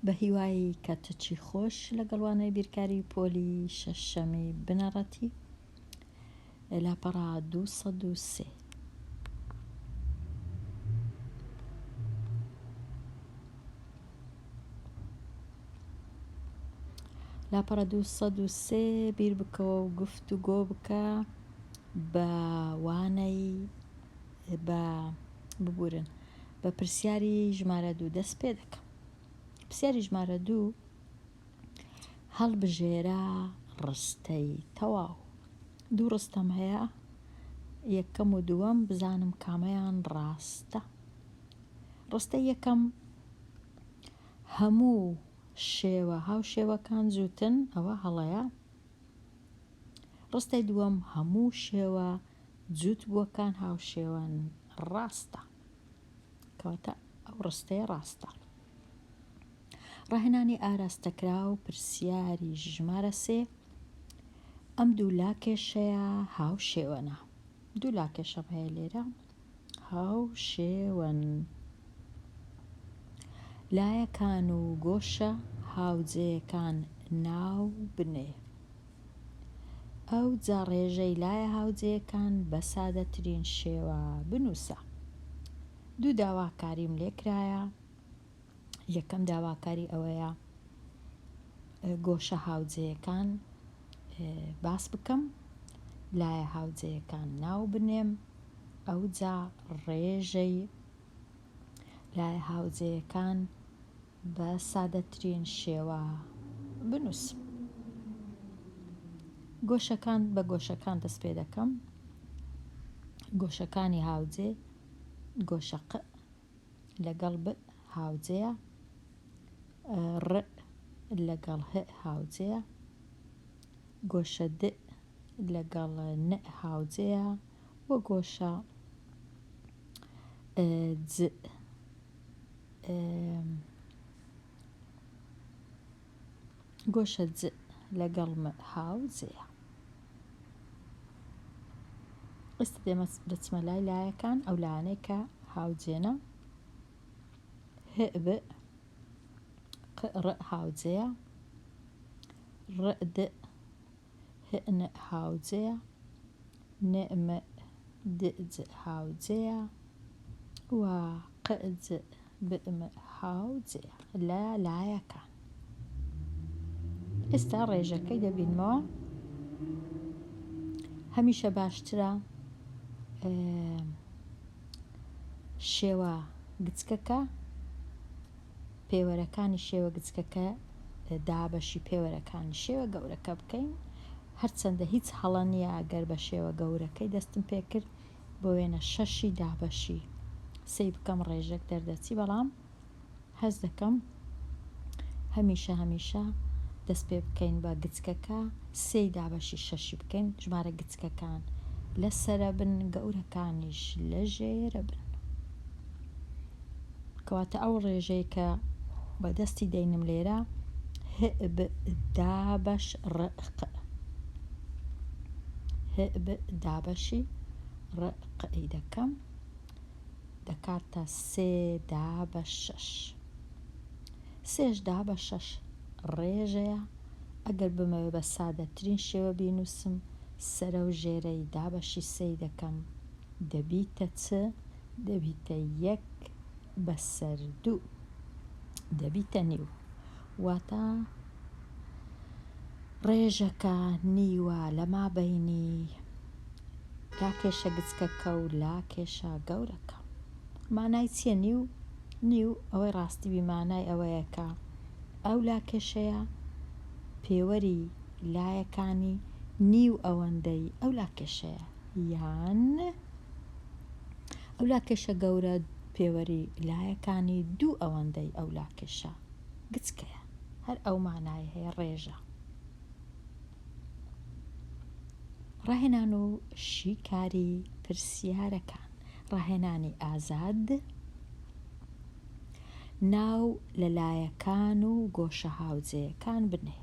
بە هیوای کاتەکی خۆش لەگەڵ وانەی بیرکاری پۆلی شەشەمی بنەڕەتی لاپەڕە 203. لاپەڕە 203 بیر بکەوە و گفتوگۆ بکە بە وانەی بە ببورن بە پرسیاری ژمارە دوو دەست پێ دەکەم. پرسیاری ژمارە دوو هەڵبژێرە ڕستەی تەواو. دوو ڕستەم هەیە یەکەم و دووەم بزانم کامەیان ڕاستە. ڕستەی یەکەم هەموو شێوە هاوشێوەکان جووتن ئەوە هەڵەیە. ڕستەی دووەم هەموو شێوە جووتبووەکان هاوشێوەن ڕاستە. کەواتە ئەو ڕستەیە ڕاستە. ڕاهێنانی ئاراستەکراو پرسیاری ژمارە سێ ئەم دوو لاکێشەیە هاوشێوەنە. دوو لاکێشەم هەیە لێرە هاوشێوەن. لایەکان و گۆشە هاوجێیەکان ناو بنێ. ئەوجا ڕێژەی لایە هاوجێیەکان بە سادەترین شێوە بنووسە. دوو داواکاریم لێکرایە، یەکەم داواکاری ئەوەیە گۆشە هاوجێیەکان باس بکەم، لایە هاوجێیەکان ناو بنێم، ئەوجا ڕێژەی لایە هاوجێیەکان بە سادەترین شێوە بنووسم. گۆشەکان بە گۆشەکان دەست پێ دەکەم. گۆشەکانی هاوجێ گۆشە ق لەگەڵ ب هاوجێیە، ڕ لەگەڵ ه هاوجێیە، گۆشە د لەگەڵ ن هاوجێیە و گۆشە ج گۆشە ج لەگەڵ م هاوجێیە. ئێستا دێمە دەچمە لای لایەکان ئەو لایانەی کە هاوجێنە ه ب ق ڕ هاوجێیە ڕ د ه ن هاوجێیە ن م د ج هاوجێیە و ق ج ب م هاوجێیە لە لایەکان. ئێستا ڕێژەکەی دەبینمەوە هەمیشە باشترە شێوە گچکەکە پێوەرەکانی شێوە گچکەکە دابەشی پێوەرەکانی شێوە گەورەکە بکەین هەرچەندە هیچ هەڵە نییە ئەگەر بە شێوە گەورەکەی دەستم پێکرد بۆ وێنە شەشی دابەشی سێی بکەم ڕێژەک دەردەچی بەڵام هەست دەکەم هەمیشە هەمیشە دەست پێ بکەین بە گچکەکە سێی دابەشی شەشی بکەین ژمارە گچکەکان لە سەرە بن گەورەکانیش لە ژێرە بن کەواتە ئەو ڕێژەی کە بە دەستی دەینم لێرە ه ب دابەش ڕ ق ه ب دابەشی ڕ ق ی دەکەم دەکاتە سێ دا بە شەش. سێش دا بە شەش ڕێژەیە، ئەگەر بمەوێ بە سادەترین شێوە بینووسم سەرە و ژێرەی دابەشی سێی دەکەم دەبیتە چ؟ دەبیتە یەک بەسەر دوو دەبیتە نیو واتە ڕێژەکە نیوە لە مابەینی لاکێشە گچکەکە و لاکێشە گەورەکە. مانای چیە نیو؟ نیو ئەوەی ڕاستی بی مانای ئەوەیە کە ئەو لاکێشەیە پێوەری لایەکانی نیو ئەوەندەی ئەو لاکێشەیە یان ئەو لاکێشە گەورە پێوەری لایەکانی دوو ئەوەندەی ئەو لاکێشە گچکەیە هەر ئەو مانای هەیە ڕێژە. ڕاهێنان و شیکاری پرسیارەکان، ڕاهێنانی ئازاد، ناو لە لایەکان و گۆشە هاوجێیەکان بنێ.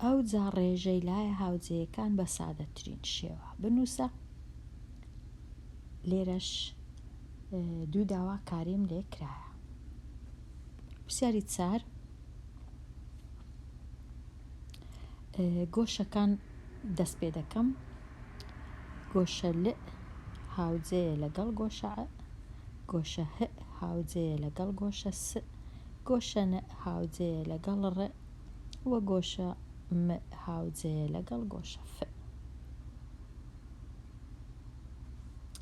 ئەوجا ڕێژەی لایە هاوجێیەکان بە سادەترین شێوە بنووسە. لێرەش دوو داواکاریم لێ کرایە. پرسیاری چار گۆشەکان دەست پێ دەکەم گۆشە ل هاوجێیە لەگەڵ گۆشە ع گۆشە ه هاوجێیە لەگەڵ گۆشە س گۆشە ن هاوجێیە لەگەڵ ڕ و گۆشە م هاوجێیە لەگەڵ گۆشە ف.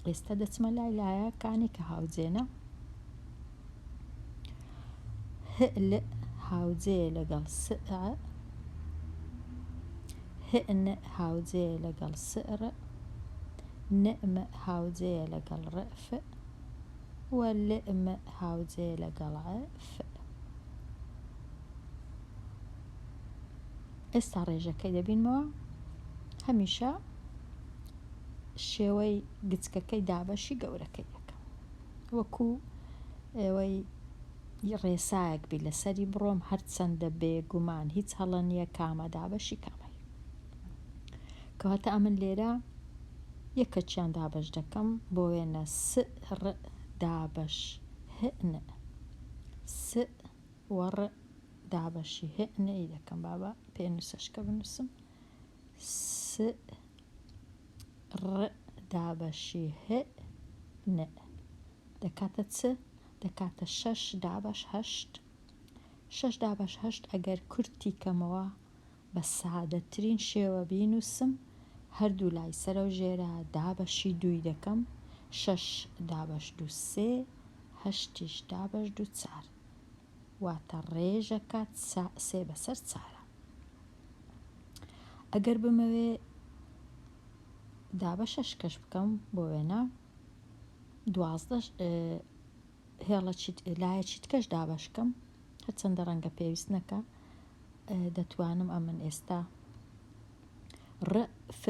ئێستا دەچمە لای لایەکانی کە هاوجێنە. ه ل هاوجێیە لەگەڵ س ع ه ن هاوجێیە لەگەڵ س ڕ ن م هاوجێیە لەگەڵ ڕ ف و ل م هاوجێیە لەگەڵ ع ف. ئێستا ڕێژەکەی دەبینمەوە هەمیشە شێوەی گچکەکەی دابەشی گەورەکەی دەکەم وەکو ئێوەی ڕێسایەک بی لەسەری بڕۆم هەرچەندە بێگومان هیچ هەڵە نییە کامە دابەشی کامەی کەواتە ئەمن لێرە یەکەکیان دابەش دەکەم بۆ وێنە س ڕ دابەش ه ن س و ڕ دابەشی ه ن ی دەکەم بابە پێنووسەشکە بنووسم س ڕ دابەشی ه ن دەکاتە چ؟ دەکاتە شەش دابەش هەشت. شەش دابەش هەشت ئەگەر کورتی کەمەوە بە سادەترین شێوە بینووسم هەردوو لای سەرەو ژێرە دابەشی دووی دەکەم شەش دابەش دوو سێ هەشتیش دابەش دوو چار واتە ڕێژەکە سێ بەسەر چارە. ئەگەر بمەوێ دابەشە شکەش بکەم بۆ وێنە 12 هێڵەکی لایەکی تکەش دابەش کەم هەرچەندە ڕەنگە پێویست نەکا دەتوانم ئەمن ئێستا ڕ ف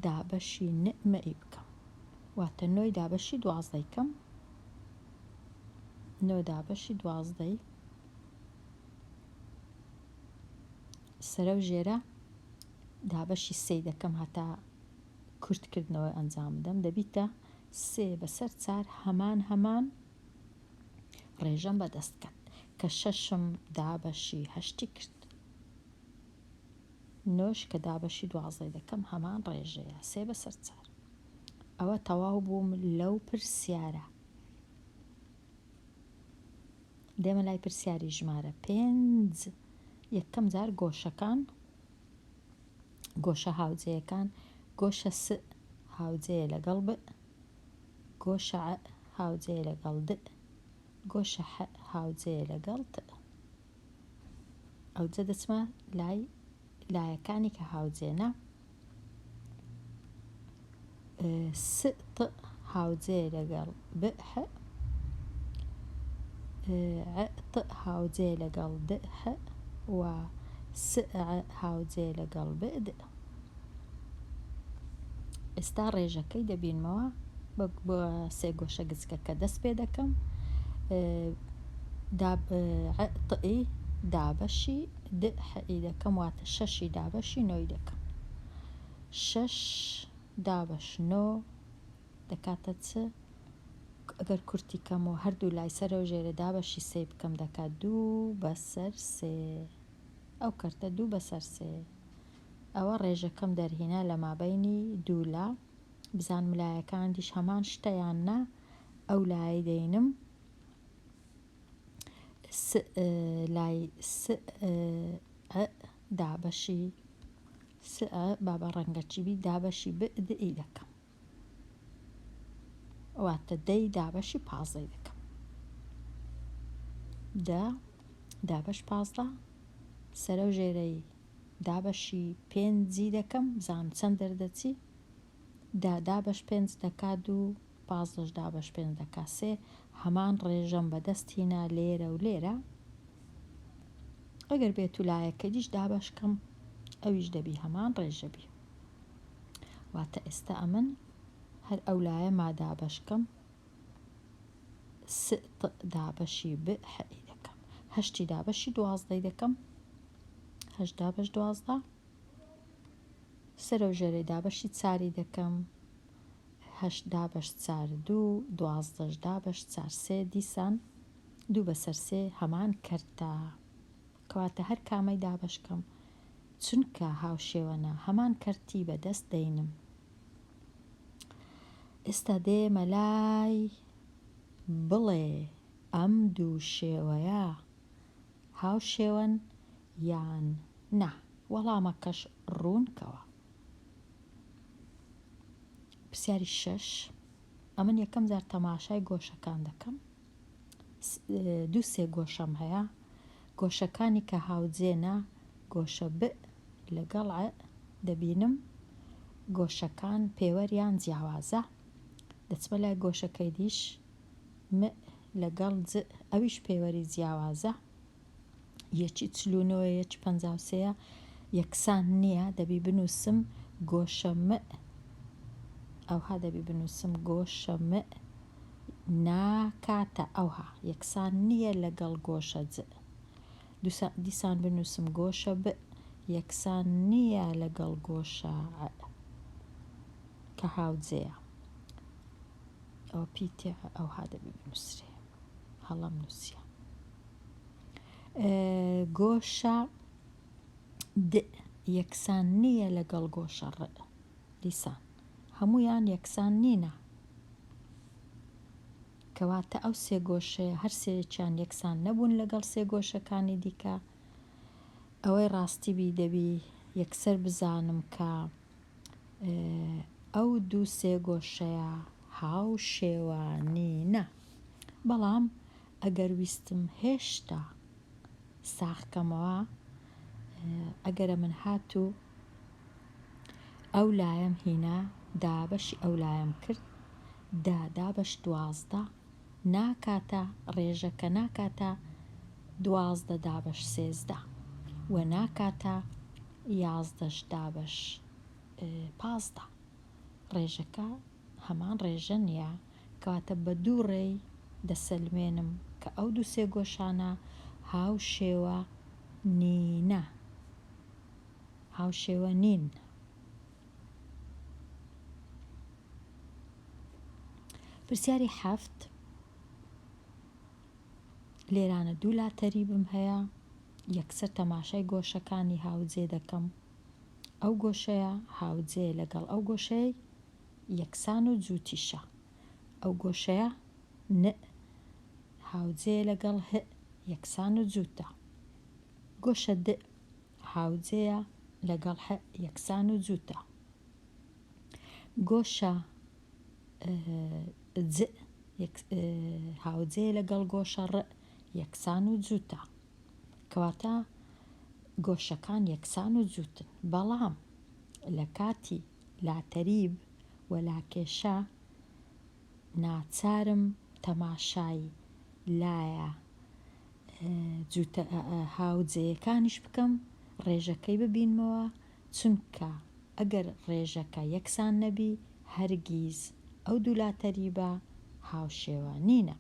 دابەشی ن م ی بکەم واتە نۆی دابەشی دوازدەی کەم نۆ دابەشی دوازدەی سەرە و ژێرە دابەشی سێی دەکەم هەتا کورتکردنەوە ئەنجام بدەم دەبیتە سێ بەسەر چار هەمان هەمان ڕێژەم بەدەست کەت کە شەشم دابەشی هەشتی کرد نۆش کە دابەشی دوازدەی دەکەم هەمان ڕێژەیە سێ بەسەر چار ئەوە تەواو بووم لەو پرسیارە دێمە لای پرسیاری ژمارە پێنج یەکەم جار گۆشەکان گۆشە هاوجێیەکان گۆشە س هاوجێیە لەگەڵ ب گۆشە ع هاوجێیە لەگەڵ د گۆشە ح هاوجێیە لەگەڵ ت. ئەوجە دەچمە لای لایەکانی کە هاوجێنە. س ط هاوجێیە لەگەڵ ب ح ع ط هاوجێیە لەگەڵ د ح و س ع هاوجێیە لەگەڵ ب د. ئێستا ڕێژەکەی دەبینمەوە بە سێگۆشە گچکەکە دەست پێ دەکەم ع ط ی دابەشی د ح ی دەکەم واتە شەشی دابەشی نۆی دەکەم شەش دابەش نۆ دەکاتە چ؟ ئەگەر کورتی کەم و هەردوو لای سەرەو ژێرە دابەشی سێی بکەم دەکات دوو بەسەر سێ ئەو کەرتە دوو بەسەر سێ ئەوە ڕێژەکەم دەرهینا لە مابەینی دوو لا بزانم لایەکاندیش هەمان شتە یان نا ئەو لایەی دەینم س لای س ع دابەشی س ع با بە ڕەنگەکی بی دابەشی ب د ی دەکەم واتە دەی دابەشی پازدەی دەکەم دە دابەش پازدە سەرە و ژێرەی دابەشی پێنجی دەکەم بزانم چەند دەردەچی دە دابەش پێنج دەکا دوو پازدەش دابەش پێنج دەکا سێ هەمان ڕێژەم بەدەست هینا لێرە و لێرە ئەگەر بێت و لایەکەدیش دابەش کەم ئەویش دەبی هەمان ڕێژە بی واتە ئێستا ئەمن هەر ئەو لایە ما دابەش کەم س ط دابەشی ب ح ی دەکەم هەشتی دابەشی دوازدەی دەکەم هەشت دابەش دوازدە سەرەو ژێرەی دابەشی چاری دەکەم هەشت دابەش چار دوو دوازدەش دابەش چار سێ دیسان. دوو بەسەر سێ هەمان کەرتە. کەواتە هەر کامەی دابەش کەم چونکە هاوشێوەنە هەمان کەرتی بەدەست دەینم. ئێستا دێمە لای بڵێ ئەم دوو شێوەیە هاوشێوەن یان نا؟ وەڵامەکەش ڕوون کەوە. پرسیاری شەش، ئەمن یەکەم جار تەماشای گۆشەکان دەکەم. دوو سێ گۆشەم هەیە. گۆشەکانی کە هاوجێنە گۆشە ب لەگەڵ ع دەبینم گۆشەکان پێوەریان جیاوازە. دەچمە لای گۆشەکەی دیش م لەگەڵ ج ئەویش پێوەری جیاوازە. یەکی 49 یە یەکی 53 یە یەکسان نییە دەبی بنووسم گۆشە م ئەوها دەبی بنووسم گۆشە م ناکاتە ئەوها یەکسان نییە لەگەڵ گۆشە ج دیسان بنووسم گۆشە ب یەکسان نییە لەگەڵ گۆشە ع کە هاوجێیە ئەوە پیتێ ئەوها دەبی بنووسرێ هەڵەم نووسیە گۆشە د یەکسان نییە لەگەڵ گۆشە ڕ دیسان هەموویان یەکسان نینە کەواتە ئەو سێ گۆشەیە هەر سێیەکیان یەکسان نەبوون لەگەڵ سێ گۆشەکانی دیکە ئەوەی ڕاستی بی دەبی یەکسەر بزانم کە ئەو دوو سێ گۆشەیە هاوشێوە نینە بەڵام ئەگەر ویستم هێشتا ساغ کەمەوە ئەگەرە من هاتوو ئەو لایەم هینا دابەشی ئەو لایەم کرد دە دابەش 12 ناکاتە ڕێژەکە ناکاتە 12 دابەش 13 و ناکاتە یازدەش دابەش 15 ڕێژەکە هەمان ڕێژە نییە، کەواتە بە دوو ڕێی دەسەلمێنم کە ئەو دوو سێگۆشانە هاوشێوە نینە هاوشێوە نین. پرسیاری حەفت، لێرانە دوو لاتەریبم هەیە، یەکسەر تەماشای گۆشەکانی هاوجێ دەکەم. ئەو گۆشەیە هاوجێیە لەگەڵ ئەو گۆشەیەی یەکسان و جووتیشە. ئەو گۆشەیە، ن، هاوجێیە لەگەڵ، هئ، یەکسان و جووتە. گۆشە، د، هاوجێیە لەگەڵ، ح، یەکسان و جووتە. گۆشە، ج، هاوجێیە لەگەڵ گۆشە، ڕ، یەکسان و جووتە. کەواتە گۆشەکان یەکسان و جووتن. بەڵام لە کاتی لاتەریب و لاکێشە ناچارم تەماشای لایە جووتە هاوجێیەکانیش بکەم ڕێژەکەی ببینمەوە چونکە ئەگەر ڕێژەکە یەکسان نەبی هەرگیز ئەو دوو لاتەریبە هاوشێوە نینە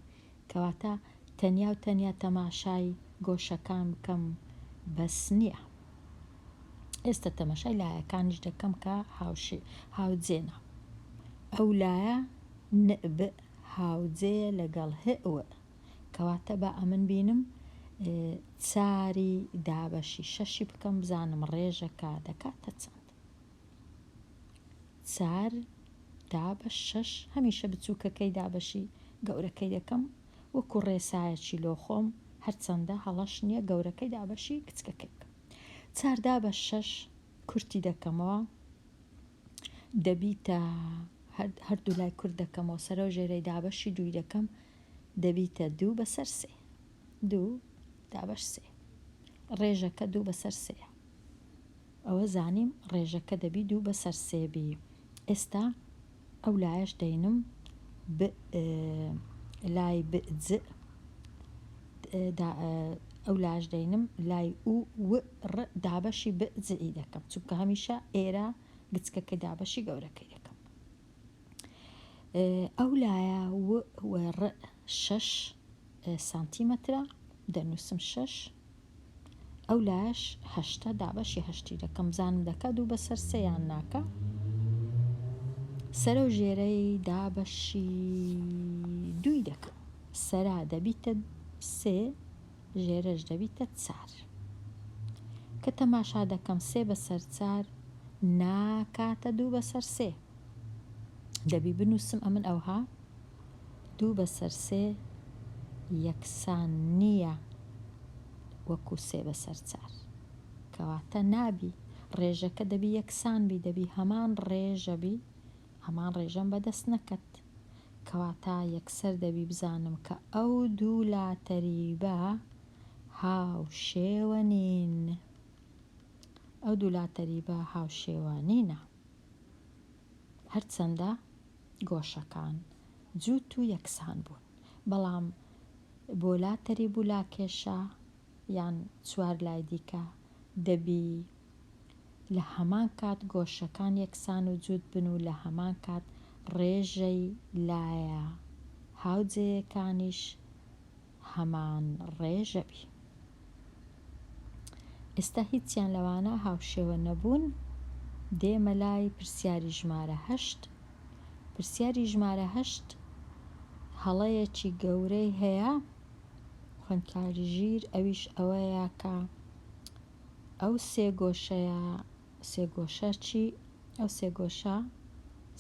کەواتە تەنیا و تەنیا تەماشای گۆشەکان بکەم بەس نییە. ئێستا تەماشای لایەکانیش دەکەم کە هاوجێنە. ئەو لایە ن ب هاوجێیە لەگەڵ هئ و. کەواتە با ئەمن بینم چاری دابەشی شەشی بکەم بزانم ڕێژەکە دەکاتە چەند. چار دابەش شەش هەمیشە بچووکەکەی دابەشی گەورەکەی دەکەم وەکو ڕێسایەکی لۆ خۆم هەرچەندە هەڵەش نییە گەورەکەی دابەشی کچکەکەی بکەم چار دابەش شەش کورتی دەکەمەوە دەبیتە هەردوو لای کورت دەکەمەوە سەرەو ژێرەی دابەشی دووی دەکەم دەبیتە دوو بەسەر سێ دوو دابەش سێ ڕێژەکە دوو بەسەر سێیە ئەوە زانیم ڕێژەکە دەبی دوو بەسەر سێ بی ئێستا ئەو لایەش دەینم ب لای ب ج ئەو لاش دەینم لای ئو و ڕ دابەشی ب ج ی دەکەم چونکە هەمیشە ئێرە گچکەکەی دابەشی گەورەکەی دەکەم ئەو لایە و و ڕ شەش سانتیمەترە دەنووسم شەش ئەو لایەش هەشتە دابەشی هەشتی دەکەم بزانم دەکا دوو بەسەر سێ یان ناکا سەرە و ژێرەی دابەشی دووی دەکەم سەرا دەبیتە. سێ ژێرەش دەبیتە چار. کە تەماشا دەکەم سێ بەسەر چار ناکاتە دوو بەسەر سێ. دەبی بنووسم ئەمن ئەوها دوو بەسەر سێ یەکسان نییە وەکو سێ بەسەر چار. کەواتە نابی ڕێژەکە دەبی یەکسان بی دەبی هەمان ڕێژە بی هەمان ڕێژەم بەدەست نەکەت. کەواتە یەکسەر دەبی بزانم کە ئەو دوو لاتەریبە هاوشێوە نین. ئەو دوو لاتەریبە هاوشێوە نینە. هەرچەندە گۆشەکان جووت و یەکسان بوون، بەڵام بۆ لاتەریب و لاکێشە یان چوار لای دیکە دەبی لە هەمان کات گۆشەکان یەکسان و جووت بن و لە هەمان کات ڕێژەی لایە هاوجێیەکانیش هەمان ڕێژە بی. ئێستا هیچیان لەوانە هاوشێوە نەبوون. دێمە لای پرسیاری ژمارە هەشت. پرسیاری ژمارە هەشت هەڵەیەکی گەورەی هەیە خوێندکاری ژیر ئەویش ئەوەیە کە ئەو سێگۆشەیە سێگۆشە چی ئەو سێگۆشە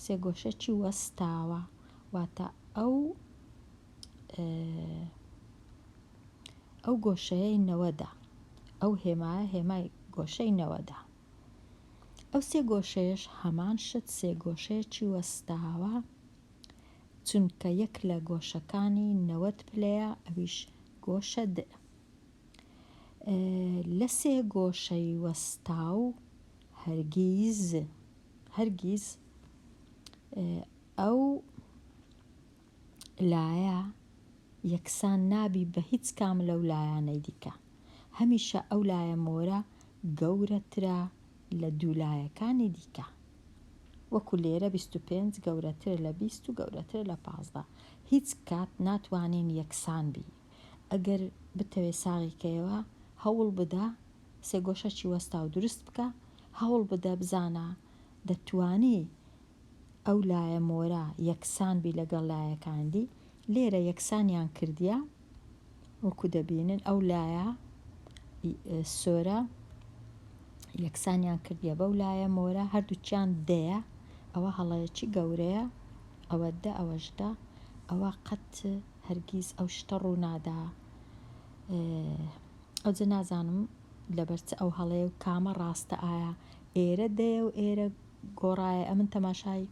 سێگۆشەکی وەستاوە واتە ئەو ئەو گۆشەیەی نەوەدە ئەو هێمایە هێمای گۆشەی نەوەدە ئەو سێ گۆشەیەش هەمان شت سێ گۆشەیەکی وەستاوە چونکە یەک لە گۆشەکانی 90 پلەیە ئەویش گۆشە د لە سێ گۆشەی وەستاو هەرگیز هەرگیز ئەو لایە یەکسان نابی بە هیچ کام لەو لایانەی دیکە. هەمیشە ئەو لایە مۆرە گەورەترە لە دوو لایەکانی دیکە. وەکو لێرە 25 گەورەترە لە 20 و گەورەترە لە 15. هیچ کات ناتوانین یەکسان بی. ئەگەر بتەوێ ساغی کەیەوە هەوڵ بدە سێگۆشەکی وەستاو دروست بکە، هەوڵ بدە بزانە دەتوانی ئەو لایە مۆرە یەکسان بی لەگەڵ لایەکان دی، لێرە یەکسانیان کردیە وەکو دەبینن ئەو لایە سۆرە یەکسانیان کردیە بەو لایە مۆرە هەردووکیان دەیە ئەوە هەڵەیەکی گەورەیە ئەوە دە ئەوەش دە ئەوە قەت هەرگیز ئەو شتە ڕوونادا ئەوجە نازانم لەبەر چ ئەو هەڵەیە و کامە ڕاستە ئایا ئێرە دەیە و ئێرە گۆڕایە ئەمن تەماشای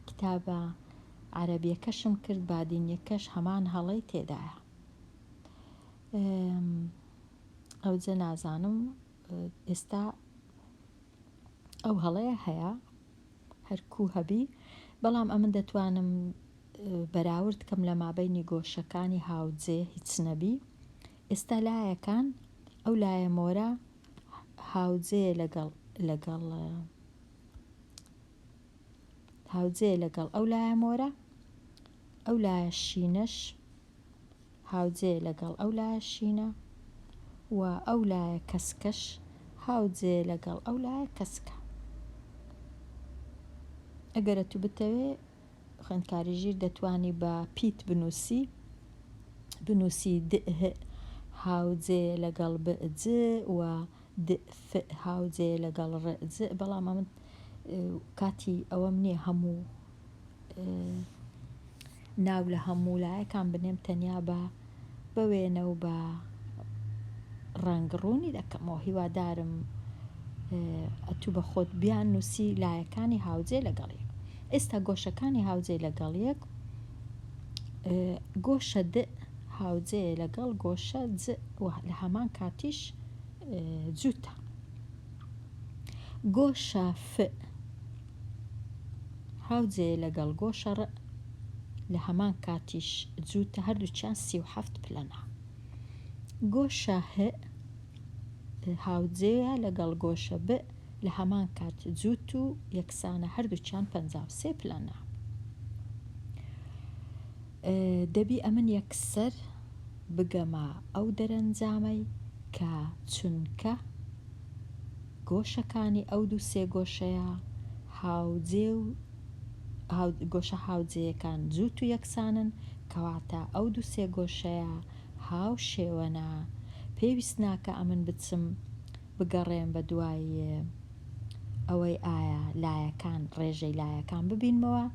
کتابە عەرەبیەکەشم کرد بادینیەکەش هەمان هەڵەی تێدایە ئەوجە نازانم ئێستا ئەو هەڵەیە هەیە هەرکوو هەبی بەڵام ئەمن دەتوانم بەراورد کەم لە مابەینی گۆشەکانی هاوجێ هیچ نەبی ئێستا لایەکان ئەو لایە مۆرە هاوجێیە لەگەڵ لەگەڵ هاوجێیە لەگەڵ ئەو لایە مۆرە ئەو لایە شینەش هاوجێیە لەگەڵ ئەو لایە شینە و ئەو لایە کەسکەش هاوجێیە لەگەڵ ئەو لایە کەسکە. ئەگەر ئەتوو بتەوێ خوێندکاری ژیر دەتوانی بە پیت بنووسی بنووسی د ه هاوجێیە لەگەڵ ب ج و د ف هاوجێیە لەگەڵ ر ج بەڵام ئەمن کاتی ئەوەم نییە هەموو ناو لە هەموو لایەکان بنێم تەنیا بە بە وێنە و بە ڕەنگ ڕوونی دەکەمەوە هیوادارم ئەتوو بە خۆت بیان نووسی لایەکانی هاوجێ لەگەڵ یەک ئێستا گۆشەکانی هاوجێ لەگەڵ یەک گۆشە د هاوجێ لەگەڵ گۆشە ج لە هەمان کاتیش جووتە گۆشە ف هاوجێیە لەگەڵ گۆشە ڕ لە هەمان کاتیش جووتە هەردووکیان 37 پلەنە. گۆشە ه هاوجێیە لەگەڵ گۆشە ب لە هەمان کات جووت و یەکسانە هەردووکیان 53 پلەنە. دەبی ئەمن یەکسەر بگەمە ئەو دەرەنجامەی کە چونکە گۆشەکانی ئەو دوو سێگۆشەیە هاوجێ و گۆشە هاوجێیەکان جووت و یەکسانن، کەواتە ئەو دوو سێگۆشەیە هاوشێوەنە. پێویست ناکا ئەمن بچم بگەڕێم بە دوای ئەوەی ئایا لایەکان ڕێژەی لایەکان ببینمەوە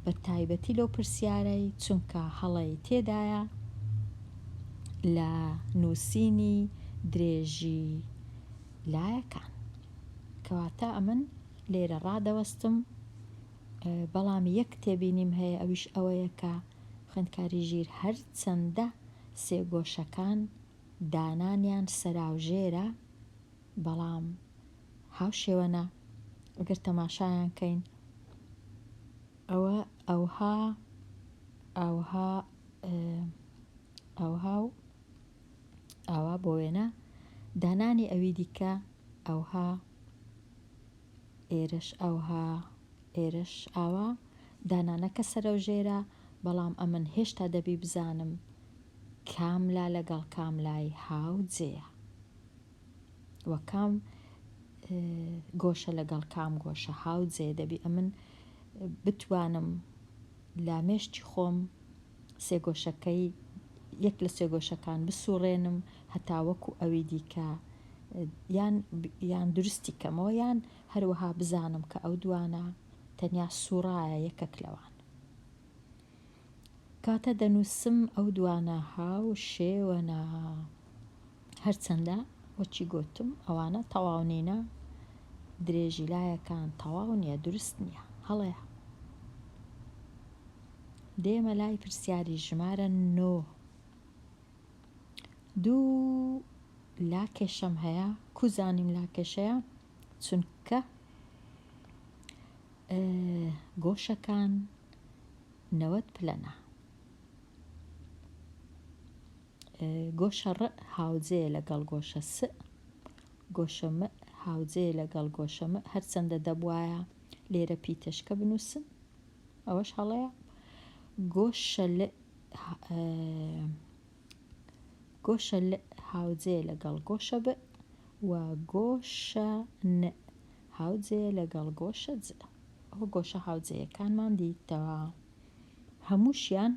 بە تایبەتی لەو پرسیارەی چونکە هەڵەی تێدایە لە نووسینی درێژی لایەکان. کەواتە ئەمن لێرە ڕادەوەستم بەڵام یەک تێبینیم هەیە ئەویش ئەوەیە کە خوێندکاری ژیر هەرچەندە سێگۆشەکان دانانیان سەراوژێرە بەڵام هاوشێوەنە ئەگەر تەماشایان کەین ئەوە ئەوها ئاوها ئەوها و ئاوا بۆ وێنە دانانی ئەوی دیکە ئەوها ئێرەش ئەوها ئێرەش ئاوا دانانەکە سەرەوژێرە بەڵام ئەمن هێشتا دەبی بزانم کام لا لەگەڵ کام لای هاوجێیە و کام گۆشە لەگەڵ کام گۆشە هاوجێ دەبی ئەمن بتوانم لە مێشکی خۆم سێگۆشەکەی یەک لە سێگۆشەکان بسوڕێنم هەتا وەکو ئەوی دیکە یان یان دروستی کەمەوە یان هەروەها بزانم کە ئەو دوانە تەنیا سوڕایە یەکەک لەوان. کاتە دەنووسم ئەو دوانە هاو شێوەنە. هەرچەندە وەکی گۆتم ئەوانە تەواو نینە درێژی لایەکان تەواو نیە دروست نیە هەڵەیە. دێمە لای پرسیاری ژمارە نۆ. دوو لاکێشەم هەیە کو زانیم لاکێشەیە چونکە گۆشەکان 90 پلەنە گۆشە ڕ هاوجێ لەگەڵ گۆشە س گۆشە م هاوجێ لەگەڵ گۆشە م هەرچەندە دەبوایە لێرە پیتەشکە بنووسم ئەوەش هەڵەیە گۆشە ل گۆشە ل هاوجێ لەگەڵ گۆشە ب و گۆشە ن هاوجێ لەگەڵ گۆشە ج. ئەوە گۆشە هاوجێیەکانمان دیتەوە. هەمووشیان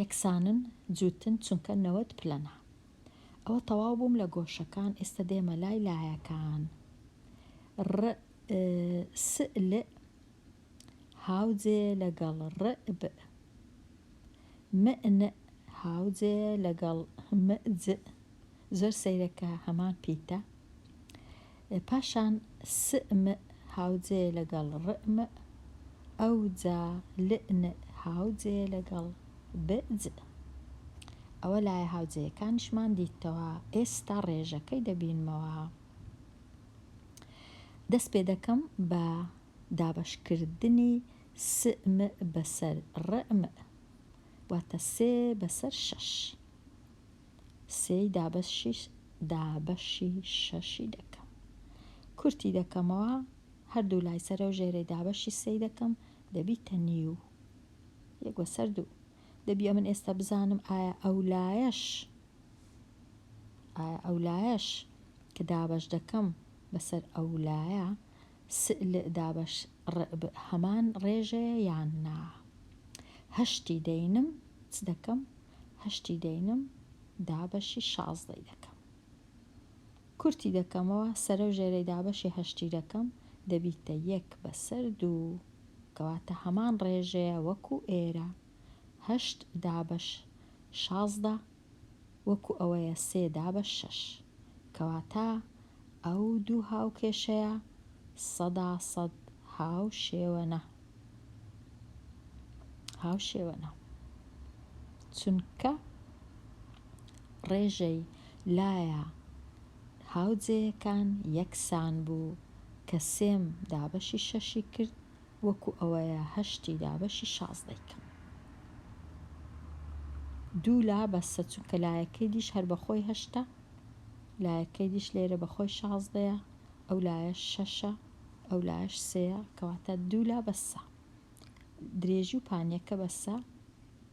یەکسانن جووتن چونکە 90 پلەنە. ئەوە تەواو بووم لە گۆشەکان ئێستا دێمە لای لایەکان. ڕ س ل هاوجێ لەگەڵ ڕ ب. م ن هاوجێ لەگەڵ م ج. زۆر سەیرە کە هەمان پیتە. پاشان س م هاوجێ لەگەڵ ڕ م. ئەوجا ل ن هاوجێ لەگەڵ ب ج. ئەوە لایە هاوجێیەکانیشمان دیتەوە. ئێستا ڕێژەکەی دەبینمەوە. دەست پێ دەکەم بە دابەشکردنی س م بەسەر ڕ م واتە سێ بەسەر شەش. سێی دابەشی دابەشی شەشی دەکەم. کورتی دەکەمەوە هەردوو لای سەرە و ژێرەی دابەشی سێی دەکەم دەبیتە نیو. یەک بەسەر دوو. دەبی ئەمن ئێستا بزانم ئایا ئەو لایەش ئایا ئەو لایەش کە دابەش دەکەم بەسەر ئەو لایە س ل دابەش ڕ ب هەمان ڕێژەیە یان نا؟ هەشتی دەینم چ دەکەم؟ هەشتی دەینم دابەشی شازدەی دەکەم. کورتی دەکەمەوە سەرە و ژێرەی دابەشی هەشتی دەکەم دەبیتە یەک بەسەر دوو کەواتە هەمان ڕێژەیە وەکو ئێرە هەشت دابەش 16 وەکو ئەوەیە سێ دابەش شەش کەواتە ئەو دوو هاوکێشەیە سەدا سەد هاوشێوەنە هاوشێوەنە چونکە ڕێژەی لایە هاوجێیەکان یەکسان بوو کە سێم دابەشی شەشی کرد وەکو ئەوەیە هەشتی دابەشی شازدەی کەم. دوو لا بەسە چونکە لایەکەی دیش هەر بەخۆی هەشتە لایەکەی دیش لێرە بەخۆی شازدەیە ئەو لایەش شەشە ئەو لایەش سێیە کەواتە دوو لا بەسە درێژی و پانیەکە بەسە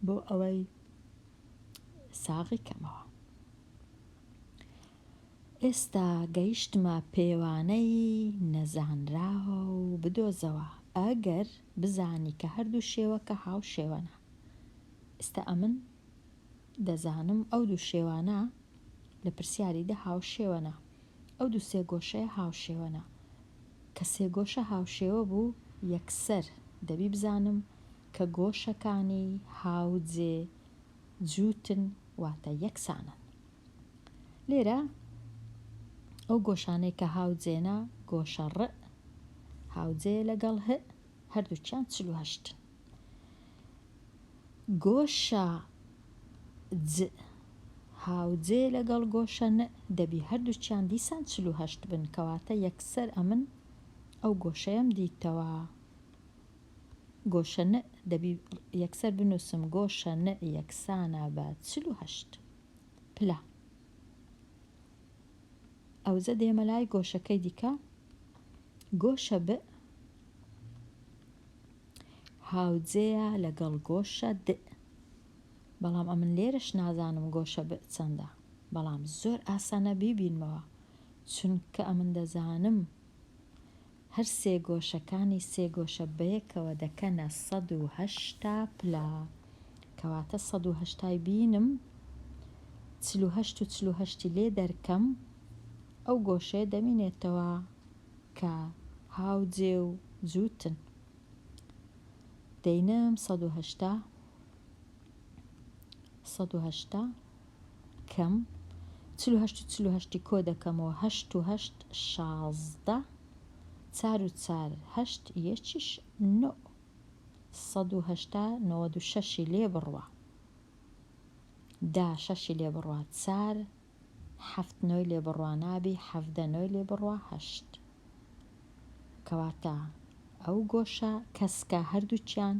بۆ ئەوەی ساغی کەمەوە. ئێستا گەیشتمە پێوانەی نەزانراو بدۆزەوە ئەگەر بزانی کە هەردوو شێوەکە هاوشێوەنە. ئێستا ئەمن. دەزانم ئەو دوو شێوانە لە پرسیاریدا هاوشێوەنە. ئەو دوو سێگۆشەیە هاوشێوەنە. کە سێگۆشە هاوشێوە بوو یەکسەر دەبی بزانم کە گۆشەکانی هاوجێ جووتن واتە یەکسانن. لێرە ئەو گۆشانەی کە هاوجێنە گۆشە ڕ هاوجێیە لەگەڵ ه هەردووکیان 48ن. گۆشە ج هاوجێ لەگەڵ گۆشە ن دەبی هەردووکیان دیسان 48 بن کەواتە یەکسەر ئەمن ئەو گۆشەیەم دیتەوە. گۆشە ن دەبی یەکسەر بنووسم گۆشە ن یەکسانە بە 48 پلە. ئەوجە دێمە لای گۆشەکەی دیکە گۆشە ب هاوجێیە لەگەڵ گۆشە د بەڵام ئەمن لێرەش نازانم گۆشە ب چەندە بەڵام زۆر ئاسانە بیبینمەوە چونکە ئەمن دەزانم هەر سێگۆشەکانی سێگۆشە بەیەکەوە دەکەنە 180 پلە کەواتە 180ی بینم 48 و 48ی لێ دەرکەم ئەو گۆشەیە دەمینێتەوە کە هاوجێ و جووتن. دەینم 180 180 کەم 48 و 48ی کۆ دەکەمەوە هەشت و هەشت 16 چار و چار هەشت یەکیش نۆ 180 96ی لێ بڕوا دا شەشی لێ بڕوا چار حەفت نۆی لێ بڕوا نابی 17 نۆی لێ بڕوا هەشت کەواتە ئەو گۆشە کەسکە هەردووکیان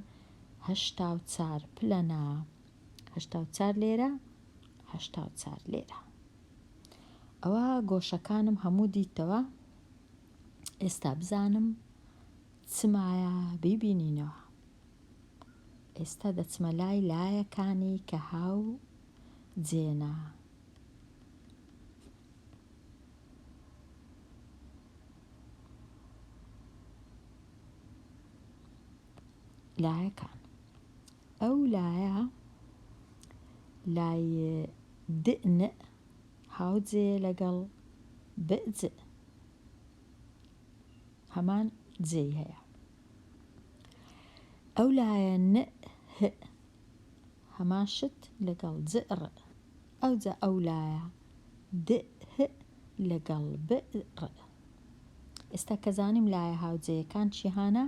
84 پلەنە 84 لێرە 84 لێرە ئەوە گۆشەکانم هەموو دیتەوە ئێستا بزانم چمایە بیبینینەوە ئێستا دەچمە لای لایەکانی کە هاو جێنە. لایەکان ئەو لایە لای د ن هاوجێ لەگەڵ ب ج هەمان جێی هەیە ئەو لایە ن ه هەمان شت لەگەڵ ج ڕ ئەوجا ئەو لایە د ه لەگەڵ ب ڕ ئێستا کە زانیم لایە هاوجێیەکان چیهانە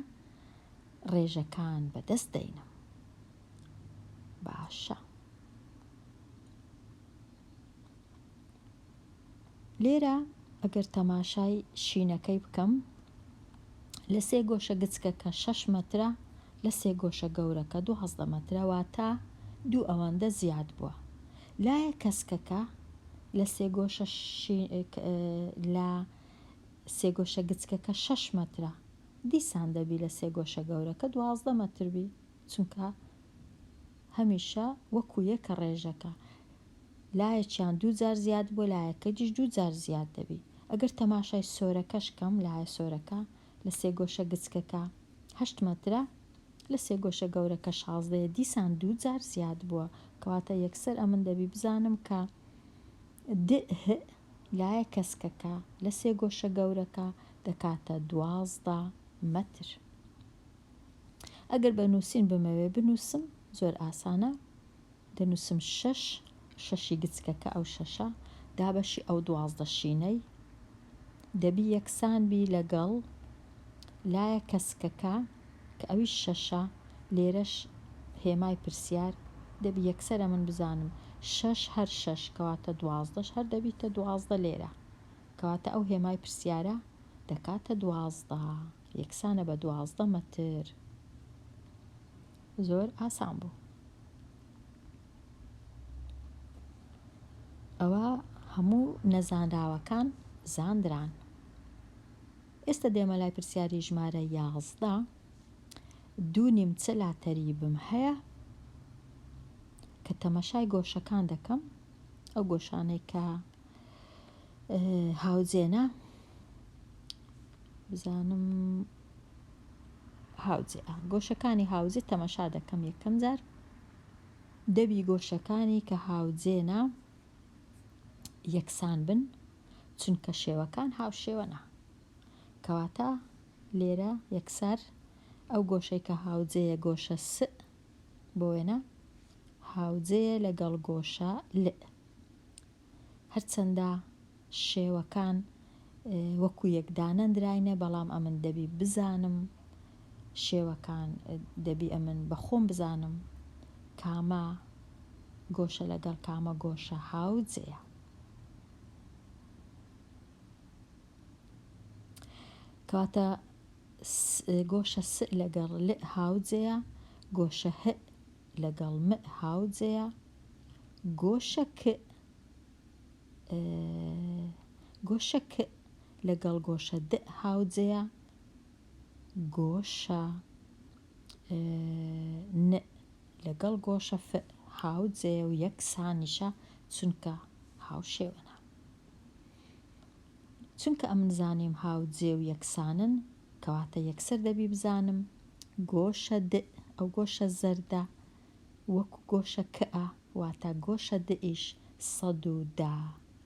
ڕێژەکان بەدەست دەینم باشە لێرە ئەگەر تەماشای شینەکەی بکەم لە سێ گۆشە گچکەکە شەش مەترە لە سێ گۆشە گەورەکە 12 مەترە واتە دوو ئەوەندە زیاد بووە لایە کەسکەکە لە سێ گۆشە لە سێ گۆشە گچکەکە شەش مەترە دیسان دەبی لە سێ گۆشە گەورەکە 12 مەتر بی چونکە هەمیشە وەکو یەکە ڕێژەکە لایەکیان دوو جار زیاد بووە لایەکەی دیش دوو جار زیاد دەبی ئەگەر تەماشای سۆرەکەش کەم لایە سۆرەکە لە سێگۆشە گچکەکە هەشت مەترە لە سێگۆشە گەورەکە شازدەیە دیسان دوو جار زیاد بووە کەواتە یەکسەر ئەمن دەبی بزانم کە د ه لایە کەسکەکە لە سێگۆشە گەورەکە دەکاتە 12 مەتر ئەگەر بە نووسین بمەوێ بنووسم زۆر ئاسانە دەنووسم شەش، شەشی گچکەکە ئەو شەشە دابەشی ئەو 12 شینەی دەبی یەکسان بی لەگەڵ لایە کەسکەکە کە ئەویش شەشە لێرەش هێمای پرسیار دەبی یەکسەر ئەمن بزانم شەش هەر شەش کەواتە دوازدەش هەر دەبیتە 12 لێرە کەواتە ئەو هێمای پرسیارە دەکاتە 12 یەکسانە بە 12 مەتر زۆر ئاسان بوو. ئەوە هەموو نەزانراوەکان زاندران. ئێستا دێمە لای پرسیاری ژمارە 11 دوو نیمچە لاتەریبم هەیە کە تەمەشای گۆشەکان دەکەم ئەو گۆشانەی کە هاوجێنە بزانم هاوجێ گۆشەکانی هاوجێ تەمەشا دەکەم یەکەم جار. دەبی گۆشەکانی کە هاوجێنە یەکسان بن چونکە شێوەکان هاوشێوەنە. کەواتە لێرە یەکسەر ئەو گۆشەی کە هاوجێیە گۆشە س بۆ وێنە هاوجێیە لەگەڵ گۆشە ل. هەرچەندە شێوەکان وەکو یەک دانەندراینە بەڵام ئەمن دەبی بزانم شێوەکان دەبی ئەمن بە خۆم بزانم کامە گۆشە لەگەڵ کامە گۆشە هاوجێیە. کەواتە گۆشە س لەگەڵ ل هاوجێیە، گۆشە ه لەگەڵ م هاوجێیە، گۆشە ک گۆشە ک لەگەڵ گۆشە د هاوجێیە، گۆشە ن لەگەڵ گۆشە ف هاوجێیە و یەکسانیشە چونکە هاوشێوەنە. چونکە ئەمن زانیم هاوجێ و یەکسانن کەواتە یەکسەر دەبی بزانم گۆشە د ئەو گۆشە زەردە وەکو گۆشە کئە واتە گۆشە دئیش 110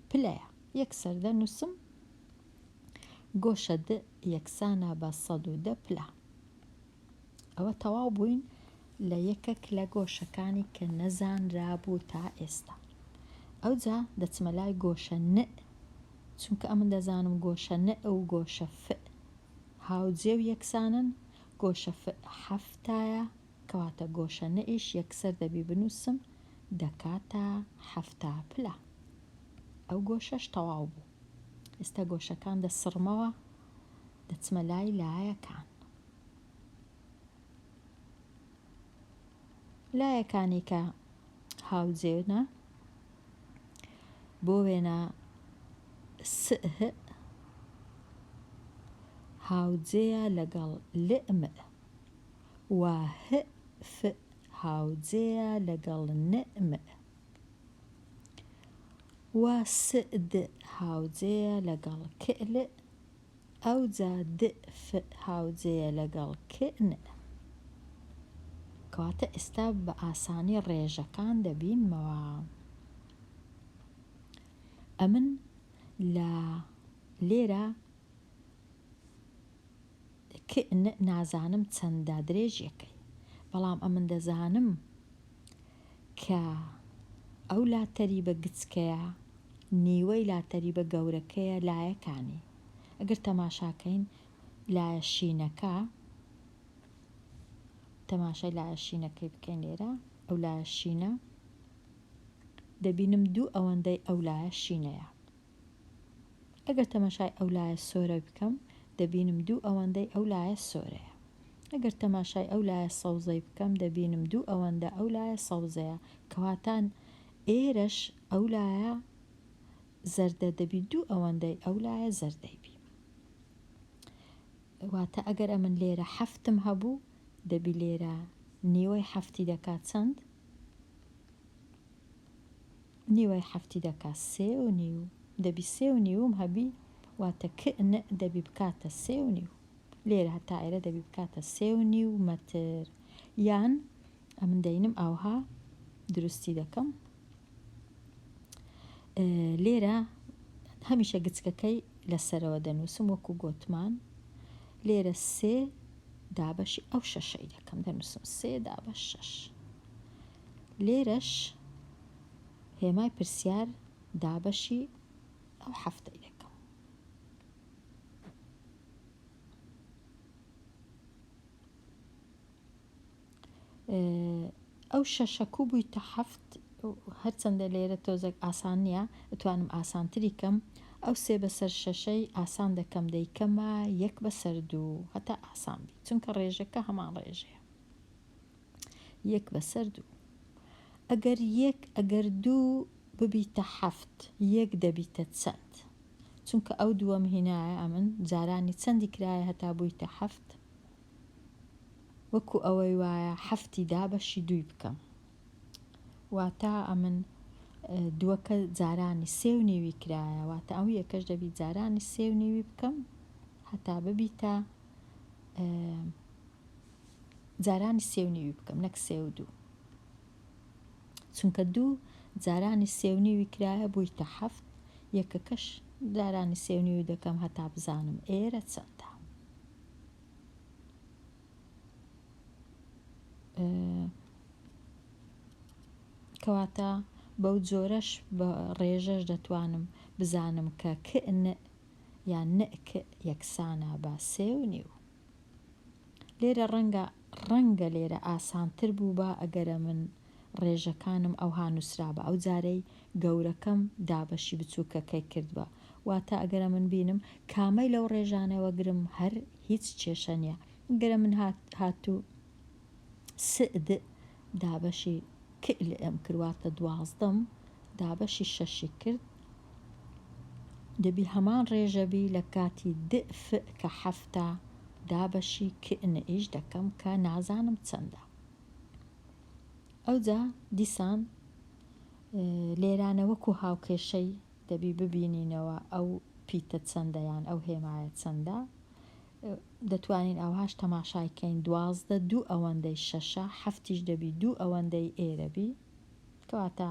پلەیە یەکسەر دەنوسم گۆشە د یەکسانە بە 110 پلە. ئەوە تەواو بووین لە یەکەک لە گۆشەکانی کە نەزانرابوو تا ئێستا. ئەوجا دەچمە لای گۆشە ن چونکە ئەمن دەزانم گۆشە ن و گۆشە ف هاوجێ و یەکسانن، گۆشە ف حەفتایە، کەواتە گۆشە ن یش یەکسەر دەبی بنووسم دەکاتە 70 پلە. ئەو گۆشەش تەواو بوو. ئێستا گۆشەکان دەسڕمەوە دەچمە لای لایەکان. لایەکانی کە هاوجێنە بۆ وێنە س ه هاوجێیە لەگەڵ ل م و ه ف هاوجێیە لەگەڵ ن م و س د هاوجێیە لەگەڵ ک ل ئەوجا د ف هاوجێیە لەگەڵ ک ن. کەواتە ئێستا بە ئاسانی ڕێژەکان دەبینمەوە. ئەمن لە لێرە ک ن نازانم چەندە درێژیەکەی، بەڵام ئەمن دەزانم کە ئەو لاتەریبە گچکەیە نیوەی لاتەریبە گەورەکەیە لایەکانی. ئەگەر تەماشاکەین لایە شینەکە، تەماشای لایە شینەکەی بکەین لێرە، ئەو لایە شینە دەبینم دوو ئەوەندەی ئەو لایە شینەیە. ئەگەر تەماشای ئەو لایە سۆرە بکەم دەبینم دوو ئەوەندەی ئەو لایە سۆرەیە. ئەگەر تەماشای ئەو لایە سەوزەی بکەم دەبینم دوو ئەوەندە ئەو لایە سەوزەیە. کەواتان ئێرەش ئەو لایە زەردە دەبی دوو ئەوەندەی ئەو لایە زەردەی بی. واتە ئەگەر ئەمن لێرە حەفتم هەبوو دەبی لێرە نیوەی حەفتی دەکات چەند؟ نیوەی حەفتی دەکات سێ و نیو. دەبی سێ و نیوم هەبی، واتە ک ن دەبی بکاتە سێ و نیو. لێرە هەتا ئێرە دەبی بکاتە سێ و نیو مەتر. یان ئەمن دەینم ئاوها دروستی دەکەم. لێرە هەمیشە گچکەکەی لەسەرەوە دەنووسم وەکو گۆتمان. لێرە سێ دابەشی ئەو شەشەی دەکەم، دەنووسم سێ دابەش شەش. لێرەش هێمای پرسیار دابەشی ئەو حەفتەی دەکەم. ئەو شەشە کو بوویتە حەفت، هەرچەندە لێرە تۆزێک ئاسان نییە، ئەتوانم ئاسانتری کەم. ئەو سێ بەسەر شەشەی ئاسان دەکەم، دەیکەمە یەک بەسەر دوو هەتا ئاسان بی، چونکە ڕێژەکە هەمان ڕێژەیە، یەک بەسەر دوو. ئەگەر یەک ئەگەر دوو ببیتە حەفت، یەک دەبیتە چەند؟ چونکە ئەو دووەم هینایە ئەمن جارانی چەندی کرایە هەتا بوویتە حەفت؟ وەکو ئەوەی وایە حەفتی دابەشی دووی بکەم. واتە ئەمن دووەکە جارانی سێ و نیوی کرایە، واتە ئەو یەکەش دەبی جارانی سێ و نیوی بکەم هەتا ببیتە جارانی سێ و نیوی بکەم نەک سێ و دوو. چونکە دوو جارانی سێ و نیوی کرایە بوویتە حەفت، یەکەکەش جارانی سێ و نیوی دەکەم هەتا بزانم ئێرە چەندە. کەواتە بەو جۆرەش بە ڕێژەش دەتوانم بزانم کە ک ن یان ن ک یەکسانە بە سێ و نیو. لێرە ڕەنگە ڕەنگە لێرە ئاسانتر بووبا ئەگەرە من ڕێژەکانم ئەوها نووسرابا ئەو جارەی گەورەکەم دابەشی بچووکەکەی کردبا واتە ئەگەرە من بینم کامەی لەو ڕێژانە وەگرم هەر هیچ کێشە نیە گەرە من هاتوو س د دابەشی ک لم کرد واتە دوازدەم دابەشی شەشی کرد دەبی هەمان ڕێژە بی لە کاتی د ف کە حەفتە دابەشی ک ن یش دەکەم کە نازانم چەندە ئەوجا دیسان لێرانە وەکو هاوکێشەی دەبی ببینینەوە ئەو پیتە چەندە یان ئەو هێمایە چەندە دەتوانین ئاوهاش تەماشای کەین 12 دوو ئەوەندەی شەشە حەفتیش دەبی دوو ئەوەندەی ئێرە بی کەواتە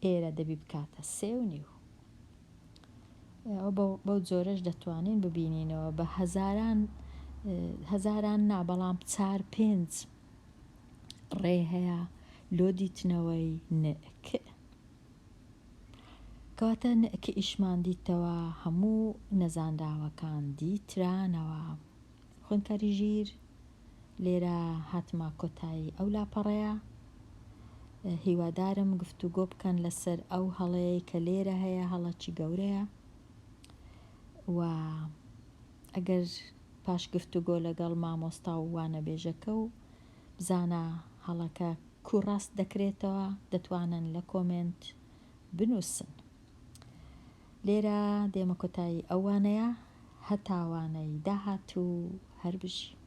ئێرە دەبی بکاتە سێ و نیو. ئەوە بەو جۆرەش دەتوانین ببینینەوە بە هەزاران هەزاران نا بەڵام چار پێنج ڕێ هەیە لۆ دیتنەوەی ن ک. کەواتە ن ک ئیشمان دیتەوە هەموو نەزانراوەکان دیترانەوە. خوێندکاری ژیر لێرە هاتمە کۆتایی ئەو لاپەڕەیە هیوادارم گفتوگۆ بکەن لەسەر ئەو هەڵەیەی کە لێرە هەیە هەڵەکی گەورەیە و ئەگەر پاش گفتوگۆ لەگەڵ مامۆستا و وانەبێژەکە و بزانە هەڵەکە کو ڕاست دەکرێتەوە دەتوانن لە کۆمێنت بنووسن. لێرە دێمە کۆتایی ئەو وانەیە هەتا وانەی داهاتوو هەر بژی.